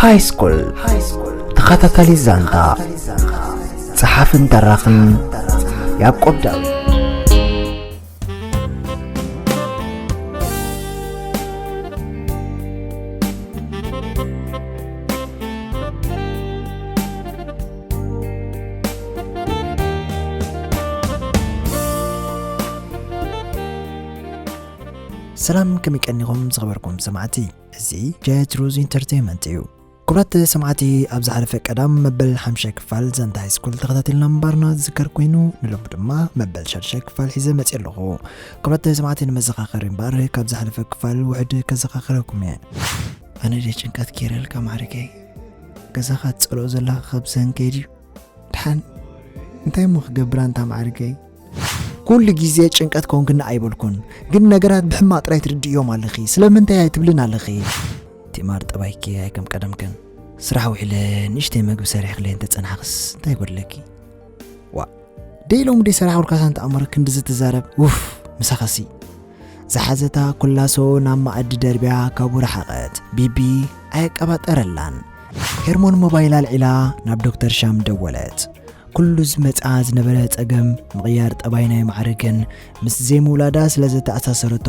ሃይ ስኩል ተኸታታሊ ዛንታ፣ ጸሓፍን ተራኽን ያዕቆብ ዳዊት። ሰላም፣ ከመይ ቀኒኹም ዝኸበርኩም ሰማዕቲ? እዚ ጀት ሩዝ ኢንተርቴይንመንት እዩ። ክቡራት ሰማዕቲ፣ ኣብ ዝሓለፈ ቀዳም መበል ሓምሻይ ክፋል ዛንታ ሃይ ስኩል ተኸታቲልና ምንባርና ዝዝከር ኮይኑ፣ ንሎሚ ድማ መበል ሻድሻይ ክፋል ሒዘ መፅእ ኣለኹ። ክቡራት ሰማዕቲ፣ ንመዘኻኸሪ እምበር ካብ ዝሓለፈ ክፋል ውሕድ ከዘኻኽረኩም እየ። ኣነ ድየ ጭንቀት ገይረልካ ማዕሪገይ? ገዛኻ ትጸልኦ ዘለኻ ካብ ዝህን ከይድዩ? ድሓን እንታይ እሞ ክገብር ኣንታ ማዕሪገይ? ኩሉ ግዜ ጭንቀት ኮንክኒ ኣይበልኩን፣ ግን ነገራት ብሕማቕ ጥራይ ትርድእዮም ኣለኺ። ስለምንታይ ኣይትብልን ኣለኺ? ቲማር ጠባይኪ ኣይከም ቀደምክን። ስራሕ ውዒለ ንእሽተይ መግቢ ሰሪሕክለይ እንተጸናሕክስ እንታይ ይጎድለኪ? ዋ፣ ደይ ሎሚ ደይ ሰራሕ ውልካሳ እንተ ኣእምሮ ክንድዚ ትዛረብ? ውፍ፣ ምሳኻሲ። ዝሓዘታ ኩላሶ ናብ መኣዲ ደርብያ ካብኡ ረሓቐት። ቢቢ ኣየቀባጠረላን። ሄርሞን ሞባይላ ኣልዒላ ናብ ዶክተር ሻም ደወለት። ኩሉ ዝመጽኣ ዝነበረ ጸገም ምቕያር ጠባይ ናይ ማዕርግን ምስ ዘይምውላዳ ስለ ዘተኣሳሰረቶ፣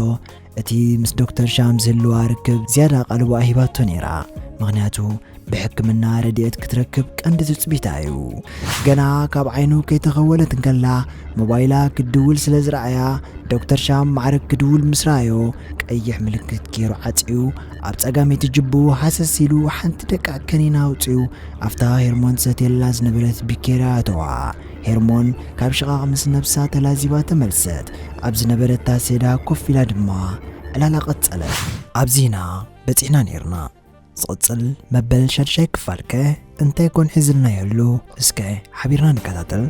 እቲ ምስ ዶክተር ሻም ዝህልዋ ርክብ ዝያዳ ኣቓልቦኣ ሂባቶ ነይራ። ምኽንያቱ ብሕክምና ረድኤት ክትረክብ ቀንዲ ትጽቢታ እዩ። ገና ካብ ዓይኑ ከይተኸወለት እንከላ ሞባይላ ክትድውል ስለ ዝረኣያ፣ ዶክተር ሻም ማዕርግ ክድውል ምስ ረኣዮ፣ ቀይሕ ምልክት ገይሩ ዓጽዩ፣ ኣብ ጸጋመይቲ ጅቡ ሃሰስ ኢሉ ሓንቲ ደቃቕ ከኒና ኣውጺኡ፣ ኣብታ ሄርሞን ትሰትየላ ዝነበረት ቢኬርያ ኣተዋ። ሄርሞን ካብ ሽቓቕ ምስ ነብሳ ተላዚባ ተመልሰት። ኣብ ዝነበረታ ሴዳ ኮፍ ኢላ ድማ ዕላላ ቀጸለት። ኣብዚ ኢና በጺሕና ነይርና። ዝቕጽል መበል ሻድሻይ ክፋልከ እንታይ ኮን ሒዝልናዮ ኣሎ? እስከ ሓቢርና ንከታተል።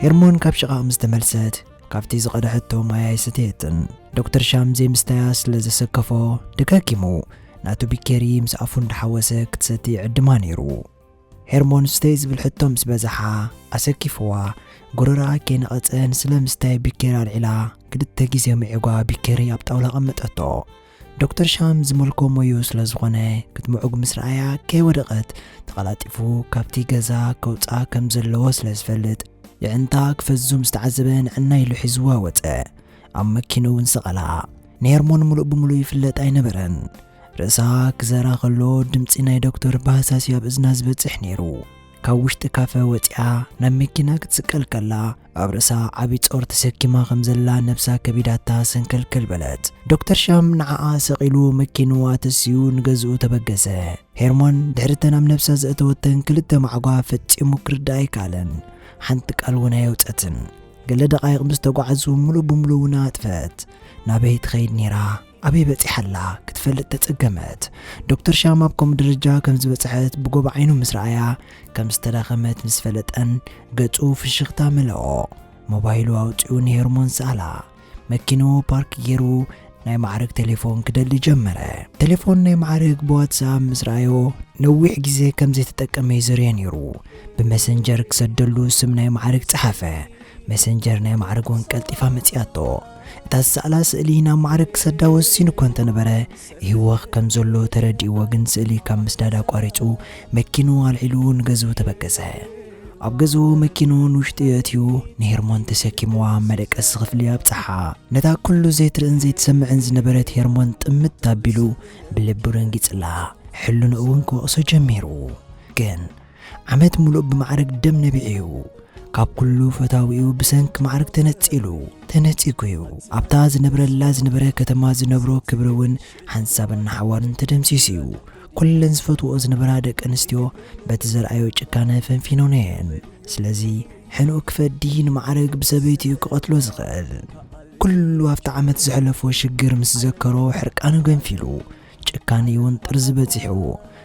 ሄርሞን ካብ ሽቓቕ ምስ ተመልሰት፣ ካብቲ ዝቐድሐቶ ማይ ኣይሰተየትን። ዶክተር ሻም ዘይምስታያ ስለ ዘሰከፎ፣ ደጋጊሙ ናቱ ቢኬሪ ምስ ኣፉ እንዳሓወሰ ክትሰቲ ይዕድማ ነይሩ። ሄርሞን ስተይ ዝብል ሕቶ ምስ በዝሓ፣ ኣሰኪፍዋ፣ ጎረረኣ ከይነቐጸ ንስለ ምስታይ ቢኬሪ ኣልዒላ፣ ክልተ ግዜ ምዒጓ ቢኬሪ ኣብ ጣውላ ኣቐመጠቶ። ዶክተር ሻም ዝመልኮ ሞዩ ስለ ዝኾነ፣ ክትምዑግ ምስ ረኣያ ከይወደቐት፣ ተቐላጢፉ ካብቲ ገዛ ከውጽኣ ከም ዘለዎ ስለ ዝፈልጥ፣ የዕንታ ክፈዙ ምስ ተዓዘበ ንዕና ኢሉ ሒዝዋ ወጸ። ኣብ መኪኑ እውን ሰቐላ። ንሄርሞን ምሉእ ብምሉእ ይፍለጥ ኣይነበረን። ርእሳ ክዘራ ከሎ ድምጺ ናይ ዶክተር ባህሳስ ኣብ እዝና ዝበጽሕ ነይሩ። ካብ ውሽጢ ካፈ ወጺኣ ናብ መኪና ክትስቀል ከላ፣ ኣብ ርእሳ ዓቢ ጾር ተሰኪማ ከም ዘላ ነብሳ ከቢዳታ ሰንከልከል በለት። ዶክተር ሻም ንዓኣ ሰቒሉ መኪንዋ ተሲኡ ንገዝኡ ተበገሰ። ሄርሞን ድሕሪ እተን ኣብ ነብሳ ዘእተወተን ክልተ ማዕጓ ፈጺሙ ክርዳእ ኣይከኣለን። ሓንቲ ቃል እውን ኣየውጸትን። ገለ ደቓይቕ ምስ ተጓዓዙ፣ ምሉእ ብምሉእ እውን ኣጥፈት። ናበይ ትኸይድ ነይራ? ኣበይ በጺሓ ኣላ? ክትፈልጥ ተጸገመት። ዶክተር ሻም ኣብ ከምኡ ደረጃ ከም ዝበጽሐት ብጎቦ ዓይኑ ምስ ረኣያ፣ ከም ዝተዳኸመት ምስ ፈለጠን፣ ገጹ ፍሽኽታ መለኦ። ሞባይሉ ኣውጺኡ ንሄርሞን ሰኣላ። መኪንኡ ፓርክ ገይሩ ናይ ማዕርግ ቴሌፎን ክደሊ ጀመረ። ቴሌፎን ናይ ማዕርግ ብዋትሳፕ ምስ ረኣዮ፣ ነዊሕ ግዜ ከም ዘይተጠቀመ እዩ ዘርእዮ ነይሩ። ብመሰንጀር ክሰደሉ ስም ናይ ማዕርግ ጸሓፈ። መሰንጀር ናይ ማዕርግ እውን ቀልጢፋ መጺኣቶ። እታ ዝሰኣላ ስእሊ ናብ ማዕርግ ክሰዳ ወሲኑ እኮ እንተነበረ፣ ይህወኽ ከም ዘሎ ተረዲእዎ፣ ግን ስእሊ ካብ ምስዳድ ኣቋሪጹ መኪንኡ ኣልዒሉ ንገዝኡ ተበገሰ። ኣብ ገዝኡ መኪንኡ ንውሽጢ የእትዩ ንሄርሞን ተሰኪምዋ ኣብ መደቀሲ ክፍሊ ኣብጽሓ። ነታ ኩሉ ዘይትርእን ዘይትሰምዕን ዝነበረት ሄርሞን ጥምት ኣቢሉ ብልቡ ደንጊጽላ። ሕልንኡ እውን ክወቕሶ ጀሚሩ። ግን ዓመት ምሉእ ብማዕረግ ደም ነቢዑ እዩ። ካብ ኩሉ ፈታዊኡ ብሰንኪ ማዕረግ ተነጺሉ፣ ተነጺጉ እዩ። ኣብታ ዝነብረላ ዝነበረ ከተማ ዝነብሮ ክብሪ እውን ሓንሳብን ሓዋሩን ተደምሲሱ እዩ። ኩለን ዝፈትውኦ ዝነበራ ደቂ ኣንስትዮ በቲ ዘርኣዮ ጭካነ ፈንፊኖንኦ እየን። ስለዚ ሕንኡ ክፈዲ ንማዕረግ ብሰበይቲኡ ክቐትሎ ዝኽእል። ኩሉ ኣብቲ ዓመት ዘሕለፎ ሽግር ምስ ዘከሮ ሕርቃኑ ገንፊሉ፣ ጭካኔ እውን ጥርዚ በጺሑ።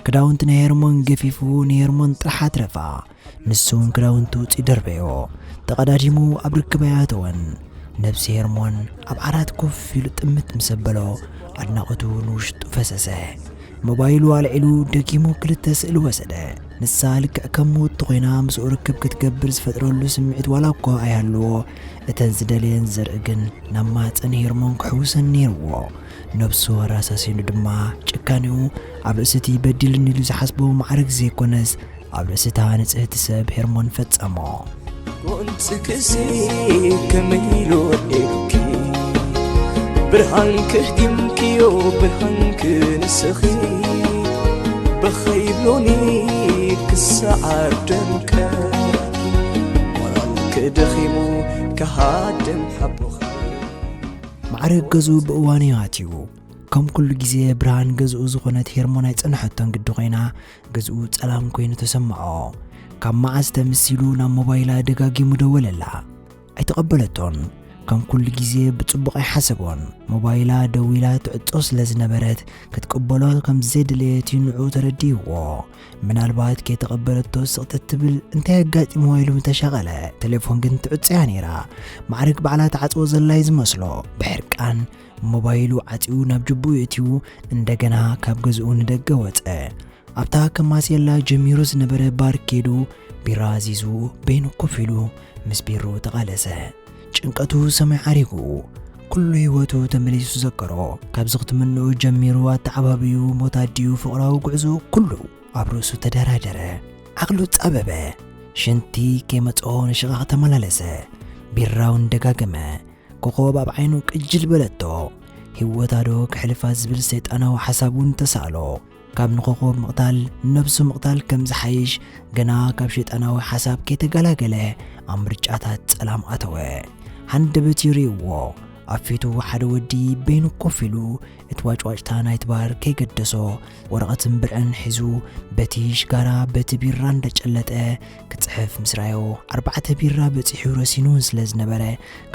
ክዳውንቲ ናይ ሄርሞን ገፊፉ ንሄርሞን ጥራሕ ኣትረፋ። ንሱ እውን ክዳውንቲ ውጺኡ ደርበዮ። ተቐዳዲሙ ኣብ ርክባ ኣተወን። ነብሲ ሄርሞን ኣብ ዓራት ኮፍ ኢሉ ጥምት ምስ ኣበሎ ኣድናቖቱ ንውሽጡ ፈሰሰ። ሞባይሉ ኣልዒሉ ደጊሙ ክልተ ስእሊ ወሰደ። ንሳ ልክዕ ከም ምውቲ ኮይና ምስኡ ርክብ ክትገብር ዝፈጥረሉ ስምዒት ዋላ እኳ ኣይሃልዎ፣ እተን ዝደለየን ዘርኢ ግን ናብ ማህፀን ሄርሞን ክሕውሰን ነይርዎ። ነብሱ ኣራሳሲኑ ድማ ጭካኔኡ ኣብ ርእሲ እቲ በዲሉኒ ኢሉ ዝሓስቦ ማዕረግ ዘይኮነስ ኣብ ርእሲ እታ ንጽህቲ ሰብ ሄርሞን ፈጸሞ። ጎንጽክሲ ከመይ ኢሉ ወዲእኪ፣ ብርሃን ከህዲምክዮ ብርሃን ክንስኺ፣ በኸይብሎኒ ክሰዓር ደምቀ፣ ሞራል ክደኺሙ ክሃድም ሓቦኺ። ማዕረግ ገዝኡ ብእዋኑ እዩ ኣትዩ። ከም ኩሉ ግዜ ብርሃን ገዝኡ ዝኾነት ሄርሞን ኣይጸንሐቶን ግዲ ኮይና፣ ገዝኡ ጸላም ኮይኑ ተሰምዖ። ካብ መዓስ ተምሲሉ ናብ ሞባይላ ደጋጊሙ ደወለላ። ኣይተቐበለቶን። ከም ኩሉ ግዜ ብጽቡቕ ኣይሓሰቦን። ሞባይላ ደዊላ ትዕጾ ስለ ዝነበረት ክትቅበሎ ከም ዘየድለየት እዩ ንዕኡ ተረዲእዎ። ምናልባት ከይተቐበለቶ ስቕጥጥ ትብል እንታይ ኣጋጢምዋ ኢሉ ምተሻቐለ። ቴሌፎን ግን ትዕጾ እያ ነይራ። ማዕረግ ባዕላ ትዓጽዎ ዘላ እዩ ዝመስሎ። ብሕርቃን ሞባይሉ ዓጺኡ ናብ ጅብኡ የእትዩ እንደገና ካብ ገዝኡ ንደገ ወጸ። ኣብታ ከማስየላ ጀሚሩ ዝነበረ ባር ኬዱ ቢራ ኣዚዙ በይኑ ኮፍ ኢሉ ምስ ቢሩ ተቓለሰ። ጭንቀቱ ሰማይ ዓሪጉ ኩሉ ህይወቱ ተመሊሱ ዘከሮ። ካብዚ ክትምንኡ ጀሚሩ ኣተዓባብዩ ሞት ኣዲኡ ፍቕራዊ ጉዕዞ ኩሉ ኣብ ርእሱ ተደራደረ። ዓቕሉ ጻበበ። ሽንቲ ከይመጽኦ ንሽቓቕ ተመላለሰ። ቢራውን ደጋገመ። ኮኾብ ኣብ ዓይኑ ቅጅል በለቶ። ህይወታ ዶ ክሕልፋ ዝብል ሰይጣናዊ ሓሳብ እውን ተሳእሎ። ካብ ንኾኾብ ምቕታል ነብሱ ምቕታል ከም ዝሓይሽ ገና ካብ ሸይጣናዊ ሓሳብ ከይተገላገለ ኣብ ምርጫታት ጸላም ኣተወ። ሃንደበት ይርእይዎ። ኣብ ፊቱ ሓደ ወዲ በይኑ ኮፍ ኢሉ እቲ ዋጭዋጭታ ናይቲ ባር ከይገደሶ ወረቐትን ብርዕን ሒዙ በቲ ሽጋራ በቲ ቢራ እንደጨለጠ ክጽሕፍ ምስ ረኣዮ ኣርባዕተ ቢራ በጺሑ ረሲኑ ስለ ዝነበረ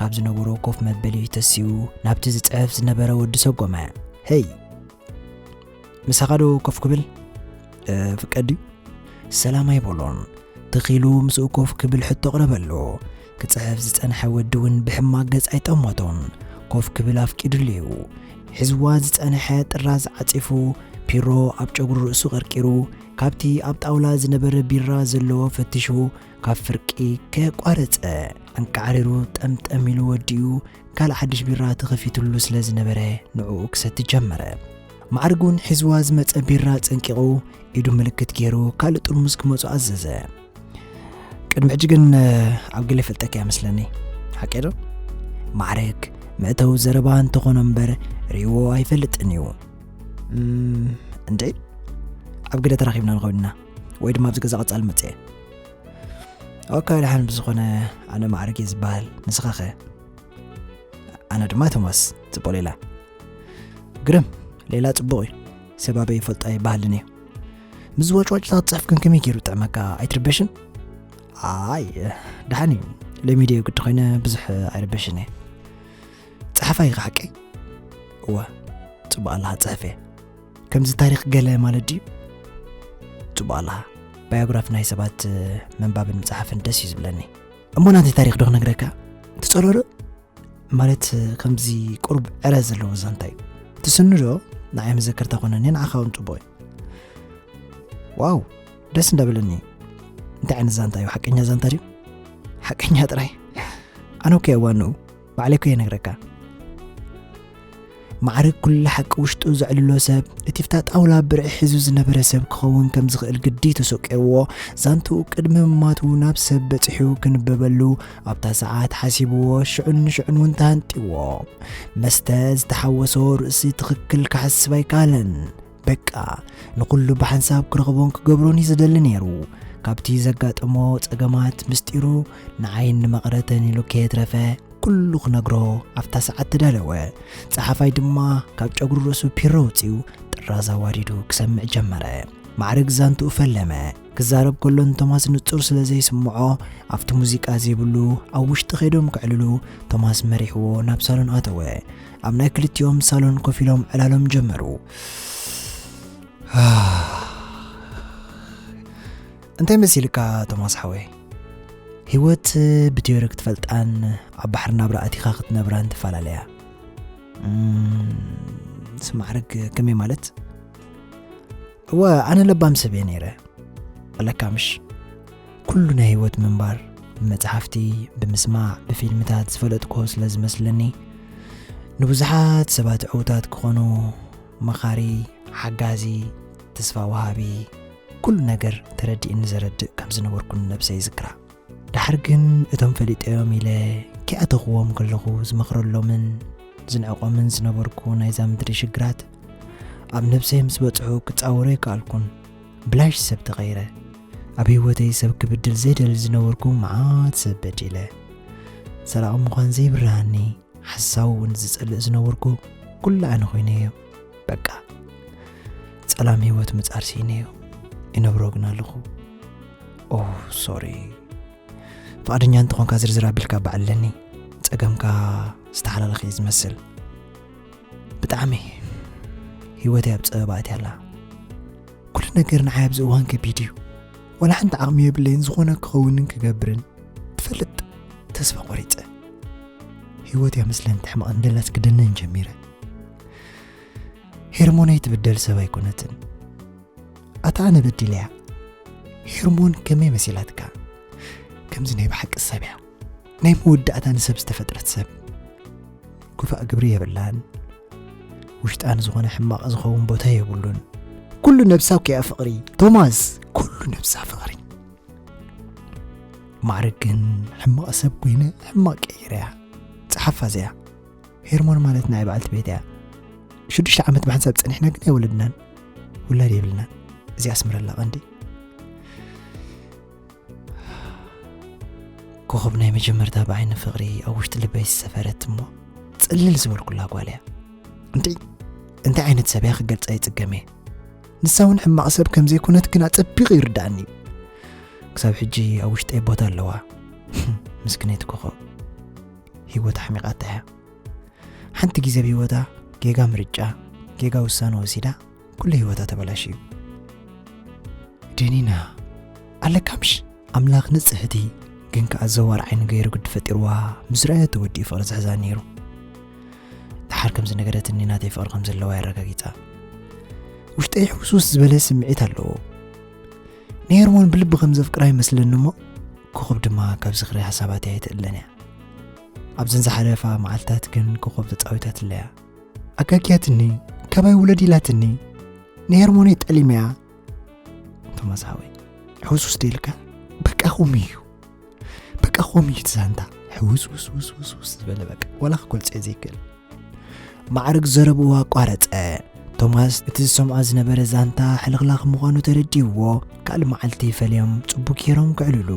ካብ ዝነበሮ ኮፍ መበሊ ተሲኡ ናብቲ ዝጽሕፍ ዝነበረ ወዲ ሰጎመ። ሄይ! ምሳኻ ዶ ኮፍ ክብል ፍቀድ ድዩ? ሰላም ኣይበሎን። ትኽ ኢሉ ምስኡ ኮፍ ክብል ሕቶ ኣቕረበሉ። ክጽሕፍ ዝጸንሐ ወዲ እውን ብሕማቕ ገጽ ኣይጠመቶን። ኮፍ ክብል ኣፍቂዱሉ እዩ። ሒዝዋ ዝጸንሐ ጥራዝ ዓጺፉ ፒሮ ኣብ ጨጉሪ ርእሱ ቀርቂሩ ካብቲ ኣብ ጣውላ ዝነበረ ቢራ ዘለዎ ፈቲሹ ካብ ፍርቂ ከየቋረጸ ኣንቃዕሪሩ ጠምጠም ኢሉ ወዲኡ ካልእ ሓድሽ ቢራ ተኸፊትሉ ስለ ዝነበረ ንዕኡ ክሰቲ ጀመረ። ማዕርግ እውን ሒዝዋ ዝመጸ ቢራ ጸንቂቑ ኢዱ ምልክት ገይሩ ካልእ ጥርሙዝ ክመጹ ኣዘዘ። ቅድሚ ሕጂ ግን ኣብ ገለ ይፈልጠካ እያ መስለኒ። ሓቂ ዶ? ማዕርግ መእተዊ ዘረባ እንተኾነ እምበር ርእይዎ ኣይፈልጥን እዩ። እንዴ ኣብ ገለ ተራኺብና ንኸውን ኢና ወይ ድማ ኣብዚ ገዛ ቀጻሊ መጽእ። ኦካ ደሓን ብዝኾነ ኣነ ማዕርግ እየ ዝበሃል። ንስኻ ኸ? ኣነ ድማ ቶማስ። ጽቡቕ ሌላ። ግርም ሌላ ጽቡቕ እዩ። ሰብ ኣበይ ይፈልጦ ኣይበሃልን እዩ። ምስ ዋጭዋጭታ ክትጽሕፍ ግን ከመይ ገይሩ ጥዕመካ? ኣይትርበሽን? ኣይ ደሓን እዩ። ለሚደዮ ግዲ ኮይነ ብዙሕ ኣይርበሽን እየ። ጸሓፋይ ኢኻ ሓቀይ? እወ ጽቡቕ ኣለኻ ጽሕፍ እየ። ከምዚ ታሪኽ ገለ ማለት ድዩ? ጽቡቕ ኣለኻ። ባዮግራፊ ናይ ሰባት ምንባብን ምጽሓፍን ደስ እዩ ዝብለኒ። እሞ ናተይ ታሪኽ ዶ ክነግረካ? ትጸልኦ ዶ? ማለት ከምዚ ቁሩብ ዕረ ዘለዎ ዛንታ እዩ። ትስንዶ? ንዓይ መዘከርታ ኮነኒ ንዓኻ እውን ጽቡቕ እዩ። ዋው ደስ እንዳበለኒ። እንታይ ዓይነት ዛንታ እዩ? ሓቀኛ ዛንታ ድዩ? ሓቀኛ ጥራይ። ኣነ እኮ እየ ዋንኡ። ባዕለይ እኮ እየ ነግረካ። ማዕርግ ኩሉ ሓቂ ውሽጡ ዘዕልሎ ሰብ እቲ ፍታ ጣውላ ብርዒ ሒዙ ዝነበረ ሰብ ክኸውን ከም ዝኽእል ግዲ ተሰቂርዎ ዛንትኡ ቅድሚ ምማቱ ናብ ሰብ በጺሑ ክንበበሉ ኣብታ ሰዓት ሓሲብዎ ሽዑን ንሽዑን እውን ተሃንጢዎ። መስተ ዝተሓወሶ ርእሲ ትኽክል ክሓስብ ኣይከኣለን። በቃ ንኹሉ ብሓንሳብ ክረኽቦን ክገብሮን እዩ ዝደሊ ነይሩ። ካብቲ ዘጋጠሞ ጸገማት ምስጢሩ ንዓይን ንመቐረተን ኢሉ ከየትረፈ ኩሉ ክነግሮ ኣብታ ሰዓት ተዳለወ። ጸሓፋይ ድማ ካብ ጨጉሪ ርእሱ ፒሮ ኣውጺኡ ጥራዝ ኣዋዲዱ ክሰምዕ ጀመረ። ማዕርግ ዛንትኡ ፈለመ። ክዛረብ ከሎ ንቶማስ ንጹር ስለ ዘይስምዖ ኣብቲ ሙዚቃ ዘይብሉ ኣብ ውሽጢ ከይዶም ከዕልሉ ቶማስ መሪሕዎ ናብ ሳሎን ኣተወ። ኣብ ናይ ክልቲኦም ሳሎን ኮፍ ኢሎም ዕላሎም ጀመሩ። እንታይ መሲልካ ቶማስ ሓወይ? ህይወት ብቲዮሪ ክትፈልጣን ኣብ ባሕሪ ናብራ ኣቲኻ ክትነብራን ትፈላለያ። እም፣ ስማዕርግ ከመይ ማለት? እወ፣ ኣነ ለባም ሰብ እየ ነይረ። ኣለካ ምሽ? ኩሉ ናይ ህይወት ምንባር ብመጽሓፍቲ፣ ብምስማዕ፣ ብፊልምታት ዝፈለጥኮ ስለ ዝመስለኒ፣ ንብዙሓት ሰባት ዕውታት ክኾኑ መኻሪ፣ ሓጋዚ፣ ተስፋ ወሃቢ፣ ኩሉ ነገር ተረዲእኒ ዘረድእ ከም ዝነበርኩ ንነብሰይ ይዝክራ። ደሓር ግን እቶም ፈሊጠዮም ኢለ ከይኣተኽዎም ከለኹ ዝመኽረሎምን ዝንዕቆምን ዝነበርኩ ናይዛ ምድሪ ሽግራት ኣብ ነብሰይ ምስ በጽሑ ክጻወሮ ኣይከኣልኩን። ብላሽ ሰብ ተቐይረ። ኣብ ህይወተይ ሰብ ክብድል ዘይደሊ ዝነበርኩ መዓት ሰብ በዲለ። ሰራቒ ምዃን ዘይብርሃኒ፣ ሓሳዊ እውን ዝጸልእ ዝነበርኩ ኩሉ ኣነ ኮይነዮ። በቃ ጸላም ህይወት ምጻር ስኢነዮ። ይነብሮ ግን ኣለኹ። ኦ ሶሪ። ፍቓደኛ እንተኾንካ ዝርዝር ኣቢልካ በዓለኒ። ጸገምካ ዝተሓላለኸ እዩ ዝመስል። ብጣዕሚ ህይወተይ ኣብ ጸበባ ኣትያ ኣላ። ኩሉ ነገር ንዓይ ኣብዚ እዋን ከቢድ እዩ። ዋላ ሓንቲ ዓቕሚ የብለይን ዝኾነ ክኸውንን ክገብርን። ትፈልጥ፣ ተስፋ ቆሪጸ። ህይወት እያ መስለን ትሕመቕ እንደላስ ክደነን ጀሚረ። ሄርሞን ኣይትብደል ሰብ ኣይኮነትን። ኣታ ኣነ በዲለያ። ሄርሞን ከመይ መሲላትካ? ከምዚ ናይ ብሓቂ ሰብ እያ። ናይ መወዳእታ ንሰብ ዝተፈጥረት ሰብ። ክፋእ ግብሪ የብላን። ውሽጣ ንዝኾነ ሕማቕ ዝኸውን ቦታ የብሉን። ኩሉ ነብሳ እኮ እያ ፍቕሪ። ቶማስ፣ ኩሉ ነብሳ ፍቕሪ። ማዕረግ ግን ሕማቕ ሰብ ኮይነ ሕማቕ ቀይረያ። ጸሓፋ እዚኣ። ሄርሞን ማለት ናይ በዓልቲ ቤት እያ። ሽዱሽተ ዓመት ብሓንሳብ ጸኒሕና ግን ኣይወለድናን። ውላድ የብልናን። እዚ ኣስምረላ ቀንዲ። ኮኸብ ናይ መጀመርታ ብዓይኒ ፍቕሪ ኣብ ውሽጢ ልበይ ዝሰፈረት እሞ ጽልል ዝበልኩላ ጓል እያ። እንድዒ፣ እንታይ ዓይነት ሰብ እያ ክገልጻ ይጽገም እየ። ንሳ እውን ሕማቕ ሰብ ከም ዘይኮነት ግን ኣጸቢቑ ይርድኣኒ እዩ። ክሳብ ሕጂ ኣብ ውሽጠይ ቦታ ኣለዋ። ምስክነይቲ ኮኸብ። ህይወት ኣሕሚቓታ እያ። ሓንቲ ግዜ ኣብ ህይወታ ጌጋ ምርጫ፣ ጌጋ ውሳነ ወሲዳ፣ ኩሉ ህይወታ ተበላሽዩ። ደኒና፣ ኣለካ ምሽ? ኣምላኽ ንጽህቲ ግን ከኣ ዘዋር ዓይኒ ገይሩ ግዲ ፈጢርዋ፣ ምስ ረኣዮ ተወዲኡ ፍቕሪ ዝሕዛ ነይሩ። ደሓር ከም ዝነገረትኒ ናተይ ፍቕሪ ከም ዘለዋ የረጋጊጻ። ውሽጠይ ሕውስውስ ዝበለ ስምዒት ኣለዎ። ንሄርሞን ብልቢ ከም ዘፍቅራ ይመስለኒ እሞ፣ ኮኸብ ድማ ካብ ዝኽሪ ሓሳባተይ ኣይትእለን እያ። ኣብዘን ዝሓለፋ መዓልታት ግን ኮኸብ ተጻዊታትለያ። ኣጋግያትኒ፣ ካባይ ውለድ ኢላትኒ፣ ንሄርሞን እየ ጠሊመያ። ቶማስ ሓወይ፣ ሕውስውስ ዶ ኢልካ? በቃ ከምኡ እዩ። በቃ ከምኡ እዩ እቲ ዛንታ። ሕውስውስ ውስውስ ውስ ዝበለ በቃ። ዋላ ክገልጾ እየ ዘይክእል። ማዕረግ ዘረብኡ ኣቋረጸ። ቶማስ እቲ ዝሰምዖ ዝነበረ ዛንታ ሕልኽላኽ ምዃኑ ተረዲእዎ። ካልእ መዓልቲ ፈልዮም ጽቡቕ ጌሮም ክዕልሉ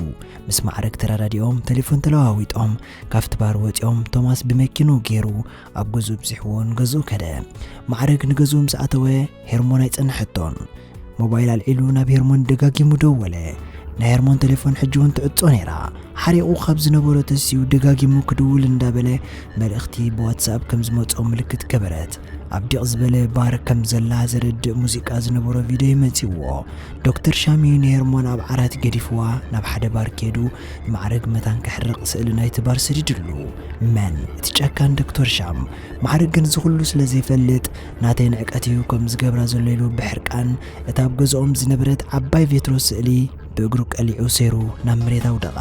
ምስ ማዕረግ ተረዳዲኦም ተሌፎን ተለዋዊጦም ካብቲ ባር ወጺኦም ቶማስ ብመኪንኡ ገይሩ ኣብ ገዝኡ ኣብጺሕዎ ንገዝኡ ከደ። ማዕረግ ንገዝኡ ምስ ኣተወ ሄርሞን ኣይጸንሐቶን። ሞባይል ኣልዒሉ ናብ ሄርሞን ደጋጊሙ ደወለ። ናይ ሄርሞን ተሌፎን ሕጂ እውን ትዕጾ ነይራ። ሓሪቑ ካብ ዝነበሮ ተሲኡ ደጋጊሙ ክድውል እንዳበለ መልእኽቲ ብዋትሳፕ ከም ዝመጾ ምልክት ገበረት። ኣብ ዲቕ ዝበለ ባር ከም ዘላ ዘረድእ ሙዚቃ ዝነበሮ ቪድዮ ይመጽዎ። ዶክተር ሻም እዩ ንሄርሞን ኣብ ዓራት ገዲፍዋ ናብ ሓደ ባር ከይዱ ንማዕረግ መታን ከሕርቕ ስእሊ ናይቲ ባር ሰዲድሉ። መን? እቲ ጨካን ዶክተር ሻም። ማዕረግ ግን እዚ ኩሉ ስለ ዘይፈልጥ ናተይ ንዕቀት እዩ ከም ዝገብራ ዘሎ ኢሉ ብሕርቃን እታ ኣብ ገዝኦም ዝነበረት ዓባይ ቬትሮ ስእሊ ብእግሩ ቀሊዑ ሰይሩ ናብ መሬት ኣውደቓ።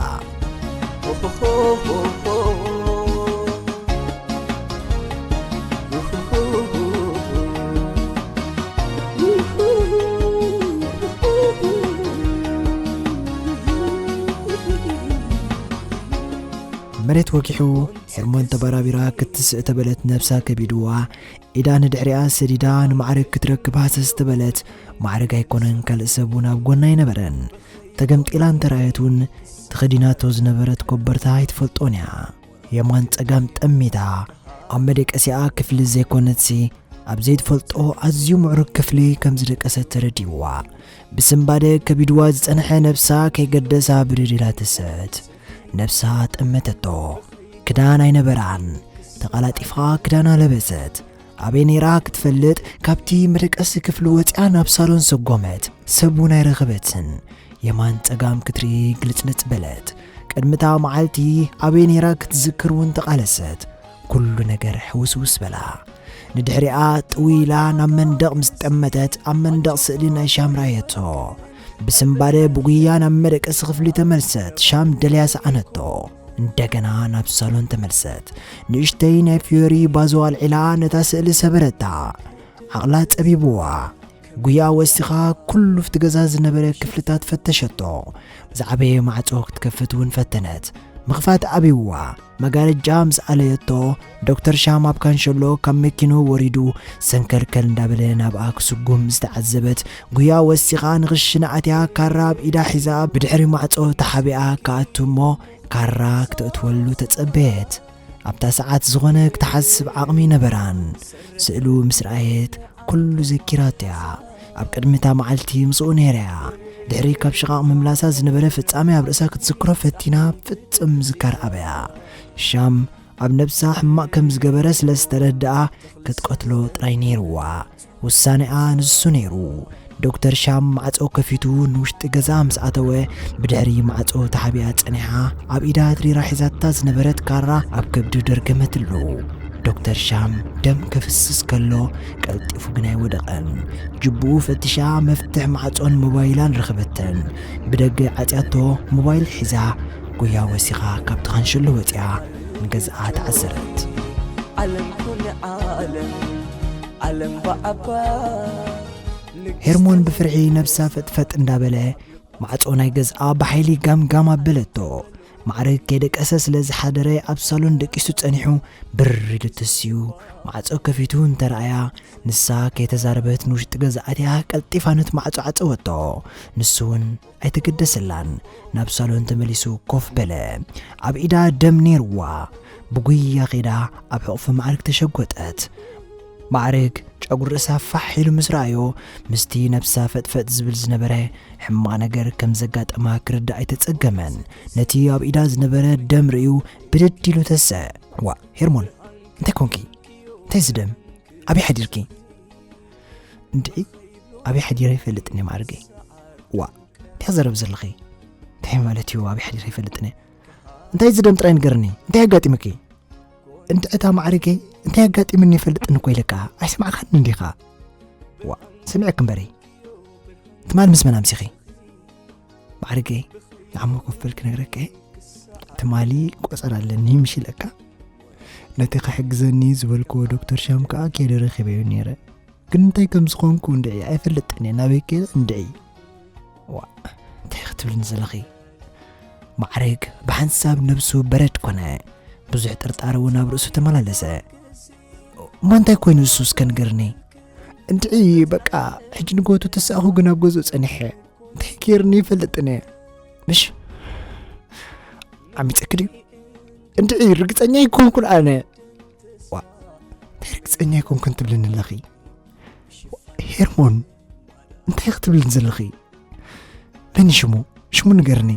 መሬት ወጊሑ ሄርሞን ተበራቢራ ክትስእ ተበለት ነብሳ ከቢድዋ ኢዳ ንድሕሪኣ ሰዲዳ ንማዕረግ ክትረክብ ሃሰስ ተበለት። ማዕረግ ኣይኮነን ካልእ ሰብ እውን ኣብ ጎና ኣይነበረን። ተገምጢላ እንተረኣየት እውን ተኸዲናቶ ዝነበረት ኮበርታ ኣይትፈልጦን እያ። የማን ጸጋም ጠሚታ ኣብ መደቀሲኣ ክፍሊ ዘይኮነትሲ ኣብ ዘይትፈልጦ ኣዝዩ ምዕሩግ ክፍሊ ከም ዝደቀሰት ተረዲእዋ። ብስንባደ ከቢድዋ ዝጸንሐ ነብሳ ከይገደሳ ብድድ ኢላ ተሰት። ነብሳ ጠመተቶ። ክዳን ኣይነበራን። ተቓላጢፋ ክዳና ለበሰት። ኣበይ ነይራ ክትፈልጥ ካብቲ መደቀሲ ክፍሊ ወጺኣ ናብ ሳሎን ሰጎመት። ሰብ እውን ኣይረኸበትን። የማን ጸጋም ክትርኢ ግልጽልጽ በለት። ቅድሚታ መዓልቲ ኣበይ ነይራ ክትዝክር እውን ተቓለሰት። ኩሉ ነገር ሕውስውስ በላ። ንድሕሪኣ ጥው ኢላ ናብ መንደቕ ምስ ጠመተት፣ ኣብ መንደቕ ስእሊ ናይ ሻም ረኣየቶ። ብስምባደ ብጉያ ናብ መደቀሲ ክፍሊ ተመልሰት። ሻም ደልያ ሰኣነቶ። እንደገና ናብ ሳሎን ተመልሰት። ንእሽተይ ናይ ፍዮሪ ባዞ ኣልዒላ ነታ ስእሊ ሰበረታ። ዓቕላ ጸቢብዋ። ጉያ ወሲኻ ኩሉ ኣብቲ ገዛ ዝነበረ ክፍልታት ፈተሸቶ። ዝዓበየ ማዕጾ ክትከፍት እውን ፈተነት። ምኽፋት ኣብይዋ። መጋረጃ ምስ ኣለየቶ፣ ዶክተር ሻም ኣብ ካንሸሎ ካብ መኪንኡ ወሪዱ ሰንከልከል እንዳበለ ናብኣ ክስጉም ዝተዓዘበት፣ ጉያ ወሲኻ ንኽሽነ ኣትያ ካራ ኣብ ኢዳ ሒዛ ብድሕሪ ማዕጾ ተሓቢኣ ክኣቱ እሞ ካራ ክተእትወሉ ተጸበየት። ኣብታ ሰዓት ዝኾነ ክትሓስብ ዓቕሚ ነበራን። ስእሉ ምስ ረኣየት ኩሉ ዘኪራቶ እያ። ኣብ ቅድሚ እታ መዓልቲ ምስኡ ነይራ እያ። ድሕሪ ካብ ሽቓቕ ምምላሳ ዝነበረ ፍጻሜ ኣብ ርእሳ ክትዝክሮ ፈቲና ፍጹም ምዝካር ኣበያ። ሻም ኣብ ነብሳ ሕማቕ ከም ዝገበረ ስለ ዝተረድኣ ክትቀትሎ ጥራይ ነይርዋ። ውሳኔኣ ንሱ ነይሩ። ዶክተር ሻም ማዕጾ ከፊቱ ንውሽጢ ገዛ ምስ ኣተወ፣ ብድሕሪ ማዕጾ ተሓቢኣ ጸኒሓ ኣብ ኢዳ ትሪራ ሒዛታ ዝነበረት ካራ ኣብ ከብዱ ደርገመትሉ። ዶክተር ሻም ደም ከፍስስ ከሎ ቀልጢፉ ግን ኣይወደቐን። ጅብኡ ፈቲሻ መፍትሕ ማዕጾን ሞባይላን ረኸበተን። ብደገ ዓጽያቶ ሞባይል ሒዛ ጉያ ወሲኻ ካብቲ ካንሸሎ ወጺኣ ንገዝኣ ተዓዘረት። ዓለም ኩኒ ዓለም ዓለም ብዓባ ሄርሞን ብፍርሒ ነብሳ ፈጥፈጥ እንዳበለ ማዕጾ ናይ ገዝኣ ብሓይሊ ጋምጋም ኣበለቶ። ማዕረግ ከይደቀሰ ስለ ዝሓደረ ኣብ ሳሎን ደቂሱ ጸኒሑ ብር ኢሉ ተስዩ ማዕጾ ከፊቱ እንተረኣያ ንሳ ከይተዛረበት ንውሽጢ ገዛ ኣትያ ቀልጢፋ ነቲ ማዕጾ ዓጸወቶ። ንሱ እውን ኣይተገደሰላን። ናብ ሳሎን ተመሊሱ ኮፍ በለ። ኣብ ኢዳ ደም ነይርዋ። ብጉያ ኸይዳ ኣብ ሕቑፊ ማዕረግ ተሸጎጠት። ማዕረግ ጨጉሪ ርእሳ ፋሕ ኢሉ ምስ ረኣዮ ምስቲ ነብሳ ፈጥፈጥ ዝብል ዝነበረ ሕማቕ ነገር ከም ዘጋጠማ ክርዳእ ኣይተጸገመን። ነቲ ኣብ ኢዳ ዝነበረ ደም ርእዩ ብድድ ኢሉ ተሰ። ዋ ሄርሞን እንታይ ኮንኪ? እንታይ እዚ ደም? ኣበይ ሓዲርኪ? እንድዒ ኣበይ ሓዲረ ይፈልጥን እየ ማዕርገይ። ዋ እንታይ ዘረብ ዘለኺ? እንታይ ማለት እዩ ኣበይ ሓዲረ ይፈልጥን እየ? እንታይ እዚ ደም ጥራይ ንገርኒ እንታይ ኣጋጢምኪ? እንድዒ እታ ማዕርገይ እንታይ ኣጋጢምኒ ይፈልጥን እኮ ኢለካ ኣይሰማዕካን እንዲኻ? ዋ ሰሚዐክ እምበሪ ትማል ምስ መን ኣምሲኺ? ማዕርገይ ንዓሞ ኮፍ በል ክነግረካ እየ። ትማሊ ቆጸራ ኣለኒ ምሽ ኢለካ ነቲ ክሕግዘኒ ዝበልክዎ ዶክተር ሻም ከኣ ከይደ ረኺበዮ ነይረ። ግን እንታይ ከም ዝኾንኩ እንድዒ ኣይፈልጥን እየ ናበይ ከይደ እንድዒ። ዋ እንታይ ክትብልኒ ዘለኺ? ማዕረግ ብሓንሳብ ነብሱ በረድ ኮነ። ብዙሕ ጥርጣረ እውን ኣብ ርእሱ ተመላለሰ። እሞ እንታይ ኮይኑ እሱ እስከ ንገርኒ? እንድዒ በቃ ሕጂ ንጎቱ ተሳእኹ ግን ኣብ ገዝኡ ጸኒሐ እንታይ ገይርኒ ይፈልጥን እየ። ምሽ ዓሚፀኪ ድዩ? እንድዒ ርግፀኛ ኣይኮንኩን ኣነ። ዋ እንታይ ርግፀኛ ኣይኮንኩን ትብልኒ ኣለኺ? ሄርሞን እንታይ ክትብልኒ ዘለኺ? መን ሽሙ? ሽሙ ንገርኒ።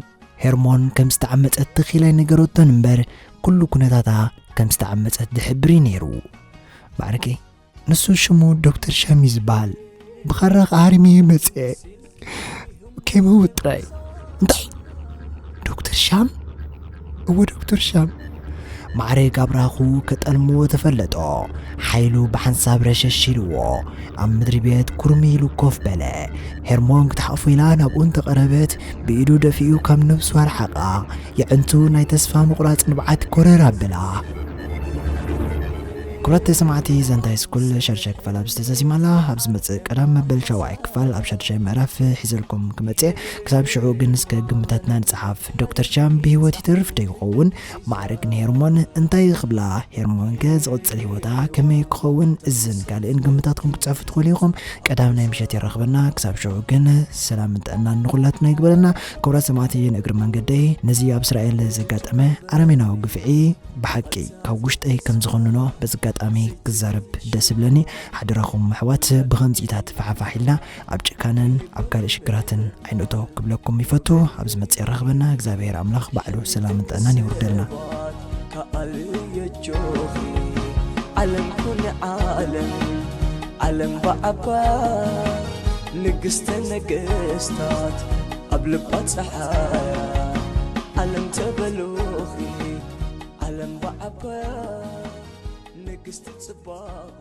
ሄርሞን ከም ዝተዓመፀት ተኺላይ ነገረቶን እምበር ኩሉ ኩነታታ ከም ዝተዓመፀት ዝሕብር እዩ ነይሩ። ማዕረገይ ንሱ ሽሙ ዶክተር ሻም እዩ ዝበሃል። ብኻራ ከሃሪመ እየ መፅአ ከይመውት ጥራይ። እንታይ ዶክተር ሻም? እወ ዶክተር ሻም። ማዕረግ ኣብራኹ ከጠልምዎ ተፈለጦ። ሓይሉ ብሓንሳብ ረሸሽ ኢልዎ ኣብ ምድሪ ቤት ኩርሚ ኢሉ ኮፍ በለ። ሄርሞን ክትሓፎ ኢላ ናብኡ እንተቐረበት ብኢዱ ደፊኡ ካብ ነብሱ ኣርሓቓ። የዕንቱ ናይ ተስፋ ምቑራጽ ንብዓት ኮረር ኣብላ። ክቡራት ተሰማዕቲ ዘንታይ ስኩል ሻድሻይ ክፋል ኣብዚ ተዛዚማላ። ኣብ ዝመጽእ ቀዳም መበል ሻውዓይ ክፋል ኣብ ሻድሻይ ምዕራፍ ሒዘልኩም ክመጽእ። ክሳብ ሽዑ ግን እስከ ግምታትና ንጽሓፍ። ዶክተር ሻም ብህይወት ይተርፍ ዶ ይኸውን? ማዕረግ ንሄርሞን እንታይ ክብላ? ሄርሞን ከ ዝቕጽል ህይወታ ከመይ ክኸውን? እዝን ካልእን ግምታትኩም ክትጽሕፉ ትኽእሉ ኢኹም። ቀዳም ናይ ምሸት የራኽበና። ክሳብ ሽዑ ግን ሰላምን ጥዕናን ንኹላትና ይግበረልና። ክቡራት ሰማዕቲ ንእግሪ መንገደይ ነዚ ኣብ እስራኤል ዘጋጠመ ኣረሜናዊ ግፍዒ ብሓቂ ካብ ውሽጠይ ከም ዝኾንኖ በዚ ኣጋጣሚ ክዛረብ ደስ ይብለኒ። ሓደራኹም ኣሕዋት ብኸምዚኢታት ፋሕፋሕ ኢልና ኣብ ጭካነን ኣብ ካልእ ሽግራትን ኣይንእቶ ክብለኩም ይፈቱ። ኣብ ዝመጽእ የራኽበና እግዚኣብሔር ኣምላኽ ባዕሉ ሰላምን ጥዕናን የውርደልና። ከኣል የጆኺ ዓለም ኩኒ ዓለም ዓለም ብዓባ ንግስተ ነገስታት ኣብ ልባ ጸሓያ ዓለም ተበሎኺ ዓለም ብዓባ ንግስቲ ጽባቕ